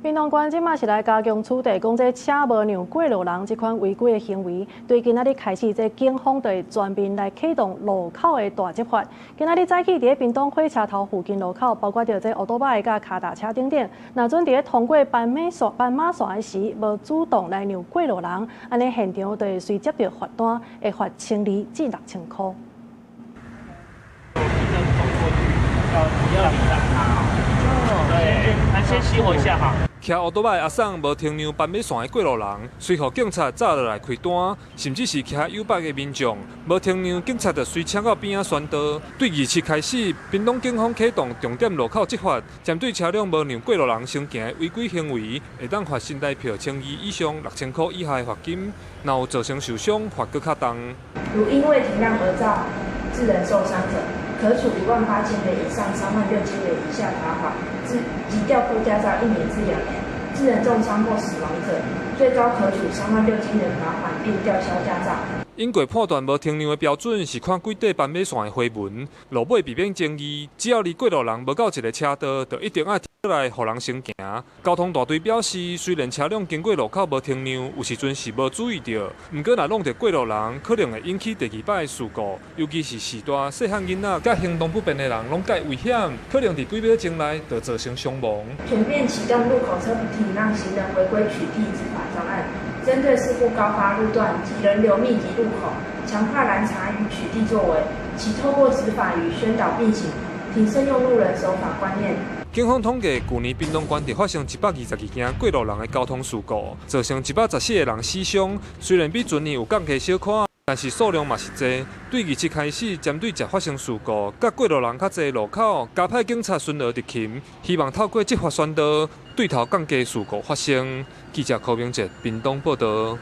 屏東縣這馬是來加強取締，講這車無讓過路人這款違規的行為。對今仔日開始，這警方就會全面來啟動路口的大執法。今仔日早起佇咧屏東火車頭附近路口，包括著這歐多擺佮跤踏車等等，若準佇咧通過斑馬線的時，無主動來讓過路人，按呢現場就會隨接著罰單，會罰1200至6000箍。不要禮讓他。對，那先熄火一下哈。騎歐多擺阿桑無停讓斑馬線的過路人，隨予警察走落來開單，甚至是騎YouBike 的民眾無停讓，警察就隨車到邊仔宣導。對27開始，屏東警方啟動重點路口執法，針對車輛無讓過路人先行的違規行為，會當罰新台票1200以上6000箍以下的罰金。若有造成受傷，罰閣較重。如因為停讓而造致人受傷者，可處18,000元以上36,000元以下罰款，及吊扣駕照1年至2年；致人重傷或死亡者，最高可處36,000元罰款並吊銷駕照。英國判斷無停讓的標準是看幾塊斑馬線的花紋，路尾避免爭議。只要離過路人無夠一个車道，就一定愛停來予人先行。交通大隊表示，雖然車輛經過路口無停讓，有時陣是無注意著，毋過若挵著過路人，可能會引起第二擺的事故。尤其是序大細漢囡仔佮行動不便的人，攏較危險，可能佇幾秒鐘內就造成傷亡。全面啟動路口車停讓行人違規取締執法專案。針對事故高發路段及人流密集路口，強化攔查與取締作為，期透過執法與宣導並行，提升用路人守法觀念。警方統計，舊年屏東縣佇發生122件過路人的交通事故，造成114個人死傷。雖然比前年有降低小可，但是數量嘛是濟。對27開始，針對這發生事故、佮過路人較濟路口，加派警察巡邏執勤，希望透過執法宣導，對頭降低事故發生。記者柯明哲屏東報導。